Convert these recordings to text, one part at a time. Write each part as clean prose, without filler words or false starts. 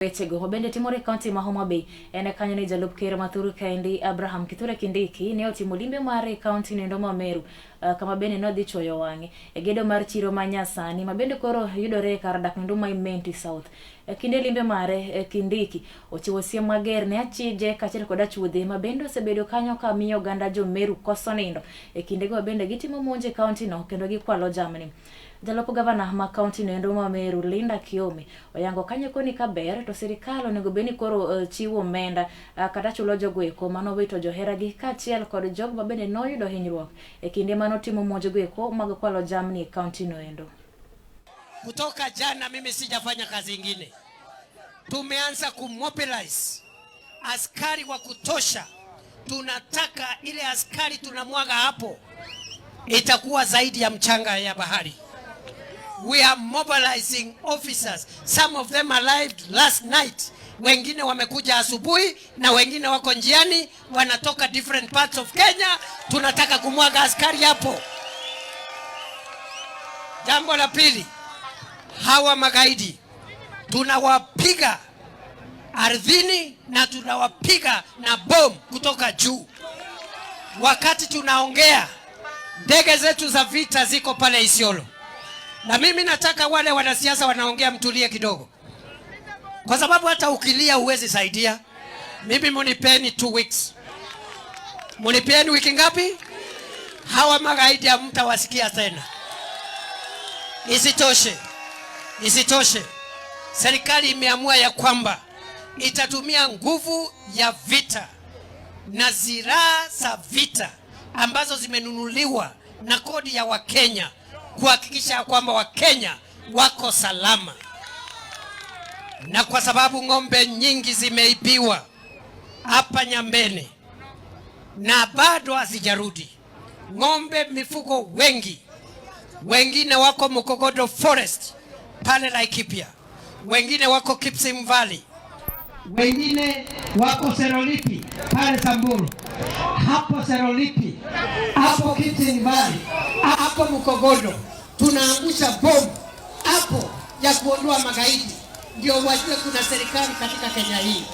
Wechego bende timore e kaunti ma Homa Bay. En kanyo ni jalup ker ma thuru kaendi Abraham Kithure Kindiki ne otimo limbe mare e kaunti noendo ma Meru kama bende nodhi chuoyo wang'e e gedo mar chiro ma nyasani ma bende koro yudore e kar dak noendo ma Imenti South. E kinde limbe mare, Kindiki ochiwo siem mager ne achije kaachiel kod achuodhe ma bende osebedo kanyo ka miyo oganda jo Meru koso nindo. E kindego bende gitimo monj e kaunti no kendo gikwalo jamni. Jalup gavana ma kaunti noendo ma Meru Linda Kiome oyango kanyo koni ka ber to sirikal onego bed ni koro chiwo omenda kata chulo jogo eko manowito joheragi kaachiel kod jogo ma bende noyudo hinyruok e kinde manotimo monj go eko mag kwalo jamni e kaunti noendo. Kutoka jana mimi sijafanya kazi ingine. Tumeanza kumobilize askari wa kutosha. Tunataka ile askari tunamwaga hapo itakuwa zaidi ya mchanga ya bahari. We are mobilizing officers. Some of them arrived last night. Wengine wamekuja asubuhi na wengine wako njiani, wanatoka different parts of Kenya. Tunataka kumwaga askari hapo. Jambo la pili, hawa magaidi tunawapiga ardhini na tunawapiga na bomu kutoka juu. Wakati tunaongea, ndege zetu za vita ziko pale Isiolo. Na mimi nataka wale wanasiasa wanaongea mtulie kidogo, kwa sababu hata ukilia huwezi saidia. Mimi munipeni 2 weeks. Munipeni wiki ngapi? Hawa magaidi hamtawasikia tena. Isitoshe, serikali imeamua ya kwamba itatumia nguvu ya vita na silaha za vita ambazo zimenunuliwa na kodi ya Wakenya kuhakikisha kwamba Wakenya wako salama. Na kwa sababu ng'ombe nyingi zimeibiwa hapa Nyambene na bado hazijarudi, ng'ombe mifugo wengi, wengine wako Mukogodo Forest pale Laikipia, wengine wako Kipsing Valley, wengine wako Serolipi pale Samburu, hapo Serolipi, hapo Kipsing Valley, hapo Mukogodo tunaangusha bomu hapo ya kuondoa magaidi, ndio wajue kuna serikali katika Kenya hii.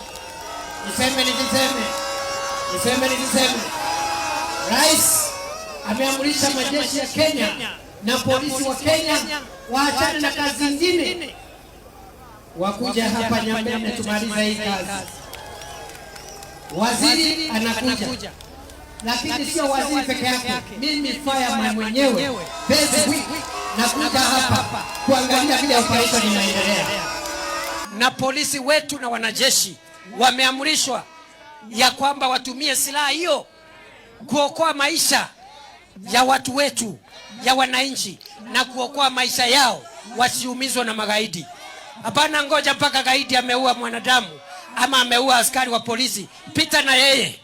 Niseme nisiseme? Niseme nisiseme? Rais ameamrisha majeshi ya Kenya na polisi wa Kenya waachane na kazi zingine, wakuja hapa Nyambene tumalize hii kazi. Waziri anakuja, lakini sio waziri peke yake. Mimi fireman mwenyewe this week nakuja hapa kuangalia vile operation inaendelea. Na polisi wetu na wanajeshi wameamrishwa ya kwamba watumie silaha hiyo kuokoa maisha ya watu wetu, ya wananchi, na kuokoa maisha yao wasiumizwe na magaidi. Hapana, ngoja mpaka gaidi ameua mwanadamu ama ameua askari wa polisi, pita na yeye.